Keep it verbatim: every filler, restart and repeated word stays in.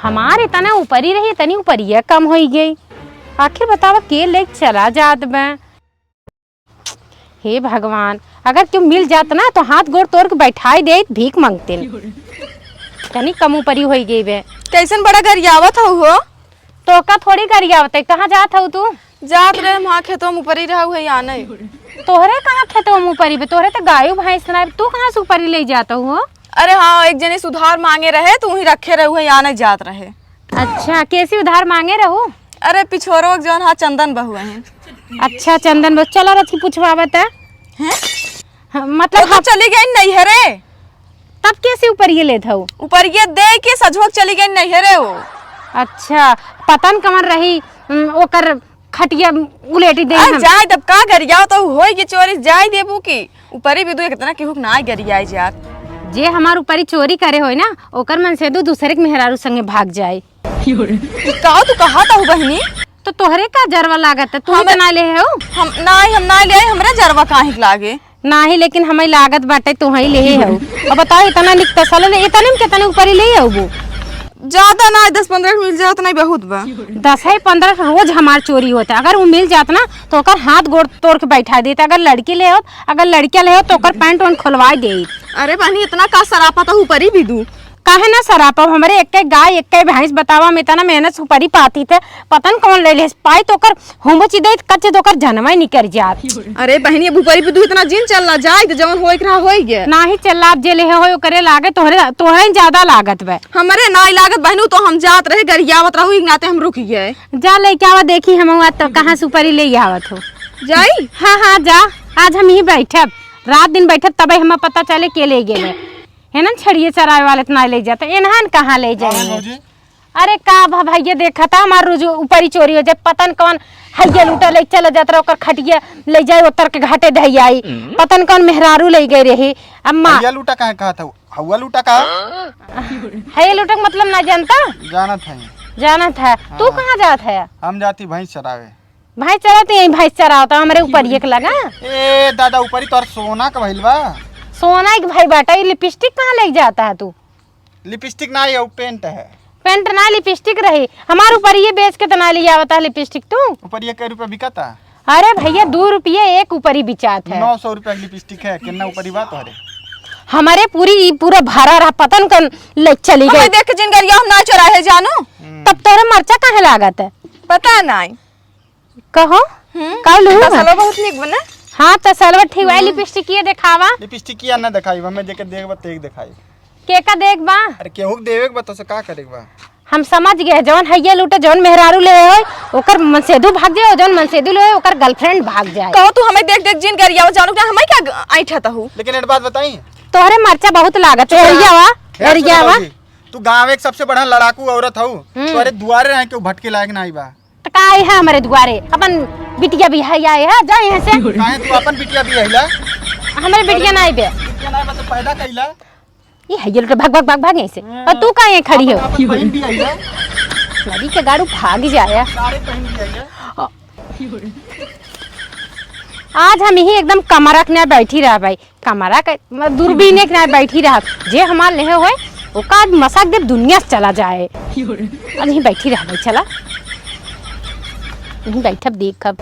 हमार इतना ऊपरी रही, इतनी ऊपरिया कम होई गई। आखिर बतावा, के लेके चला जात बा? हे भगवान, अगर केहू मिल जात ना, तो हाथ गोड़ तोड़ के बैठाई देइत, भीख मांगतिन। तनी कम ऊपरी होई गई बे। कैसन बड़ा गरियावत हऊ हो? तोका थोड़ी गरियावत है, कहाँ जात हऊ तू? जात रहे, वहाँ खेतवा में ऊपरी रहा, उहे आने। तोहरे कहाँ खेतवा में ऊपरी बे? तोहरे तो गायू भैंस ना, तू कहाँ से ऊपरी ले जात हऊ हो? अरे हाँ, एक जने से उधार मांगे रहे, तो वहीं रखे रहे, उहे आने जात रहे। अच्छा, कैसे उधार मांगे रहू? अरे पिछोरो के जौन हा चंदन बहू है। अच्छा, चंदन बहू, चलो रथ की पूछवावत है। हैं? हाँ, मतलब वो तो हम चली गई नैहरे। तब कैसे ऊपरिये लेत हऊ? ऊपरिये दे के सझोक चली गई नैहरे वो। अच्छा, पता न कमर रही, उम, ओकर खटिया उलेटी दे आ, हम। जाए तब का गरियाओ तो होई के चोरी जाए देबू की? ऊपरी भी दू एक तना केहू के ना गरियाए जात। जे हमार ऊपरी चोरी करे होई ना, ओकर मनसेदू दूसरे के मेहरारू संगे भाग जाए। का तू कहा था बहिनी? तो तोहरे का जरवा लागत है? तू ही हम तो ना ले हो। हम ना, हम ना ले, हमरा जरवा काहे के लागे? नाही, लेकिन हमें लागत बाटे तू ही ले हो। अब बताओ, इतना निक तसल है, इतने में कितने ऊपरी ले हो वो? ज्यादा ना, दस पन्द्रह मिल जात नहीं, बहुत बा। दस है पन्द्रह रोज हमार चोरी होता है। अगर वो मिल जात ना, तो ओकर हाथ गोड़ तोड़ के बैठा देते। अगर लड़की ले हो, अगर लड़किया ले हो, तो ओकर पैंट वैंट खोलवा दे। अरे बहनी, इतना का सरापा तो ऊपरी भी दू। काहे ना सरापब? हमरे एक्के गाय, एक्के भैंस, बतावा, हम इतना मेहनत से ऊपरी पाती थे, पता न कौन ले लेस। पाई तो ओकर होमो ची दे, कच्चे तो ओकर जनवा ही निकर जात। अरे बहनी, अब ऊपरी पे तू इतना जिन चल ना जाए, तो जवन होए के रहा, होए गए। नाही चल, आप जे ले होए, ओकरे लागे, तोहरे, तोहरे ही ज्यादा लागत बे। हमरे नाही लागत बहनू, तो हम जात रहे, गरियावत रहू, एक नाते हम रुक गए। जा लेके आवा, देखी हम हुआ तो कहाँ से ऊपरी ले आवत हो। जाई? हाँ, हाँ, जा, आज हम यहीं बैठब, रात दिन बैठब, तबे हमें पता चले के ले गेले। है ना, छड़िए चरावे वाले तो ना ले जाते, इन्हन कहाँ ले कहाँ है जाएंगे? भौजी? अरे का भा भैया, देखा था हमार रोज ऊपरी चोरी हो जाए, पता न कौन हैया लूटा ले चले जात रहा, ओकर खटिया ले जाए, उतर के घाटे धई आई, हम्म। पता न कौन मेहरारू ले गए रही। अम्मा। हैया लूटा कहाँ कहा था? हौवा लूटा का? हैया लूटा के मतलब ना जानता? जानत है। जानत है। तू हाँ। कहाँ जात है? हम जाती भैंस चरावे। भैंस चरावत, यही भैंस चरावत, हमरे ऊपर एक लगा। ए दादा, ऊपरी तोर सोना का भइल बा। सोना एक भाई बाटा, ये लिपस्टिक कहाँ लेके जाता है तू? लिपस्टिक ना, ये पेंट है। पेंट ना, लिपस्टिक रही। हमार ऊपर ये बेच के तो ना ले आवता है लिपस्टिक तू। ऊपर ये कै रुपया बिकाता? अरे भैया, दो रुपये एक ऊपरी बिचात है। नौ सौ रुपया की लिपस्टिक है, कितना ऊपरी बात है रे? हमारे पूरी, पूरा भरा रहा, पता न कौन ले चली गई। हमें देख के जिन गरिया हम ना चुराए है जानू। हम्म। तब तोरे मरचा काहे लागत है? पता नहीं। कहो, हम्म, कालू? तसलवा बहुत निक बने। हाँ, तसलवा ठीक बा। हम्म। लिपस्टिक ये देखावा। लिपस्टिक ये ना देखाई, हमें जेके देख बा, तेक देखाई। के का देख बा? अरे केहू के देवे के बा, तो से का करे के बा? हम समझ गए, जौन हैया लूटे, जौन मेहरारू ले होय, ओकर मनसेदू भाग जाए, और जौन मनसेदू ले होय, ओकर गर्लफ्रेंड भाग जाए। कहो तू हमें देख देख जिन गरियावा जानू, क्या हमें क्या ऐठा तहू? लेकिन एक बात बताई, तोहरे मरचा बहुत लागत है, एरिया वा, एरिया वा। तू गाँव एक सबसे बड़ा लड़ाकू औरत हऊ, हम्म। तोहरे दुआरे रहे केहू भटके लायक नाही बा। त का आई है हमरे दुआरे? अपन बिटिया बिहाई आए है, जा यहाँ से। काहे तू अपन बिटिया बिहाइला? हमरे बिटिया ना आइबे। बिटिया ना आइबे तो पैदा कइला। ये है, ये लोग भाग, भाग, भाग, भाग यहाँ से। हाँ। और तू काहे खड़ी हो? अपन बहन बिहाइला। लड़ी के गाड़ू भाग जाया। सारे बहन बिहाइला। आज हम यही एकदम कमरा के ना बैठी रहा भाई। कमरा के, म-, दूरबीन एक ना बैठी रहत। जे हमार लेहे होए, ओका आज मसक देब दुनिया से चला जाए। अब यहीं बैठी रह भाई, चला। यहीं बैठब, देखब।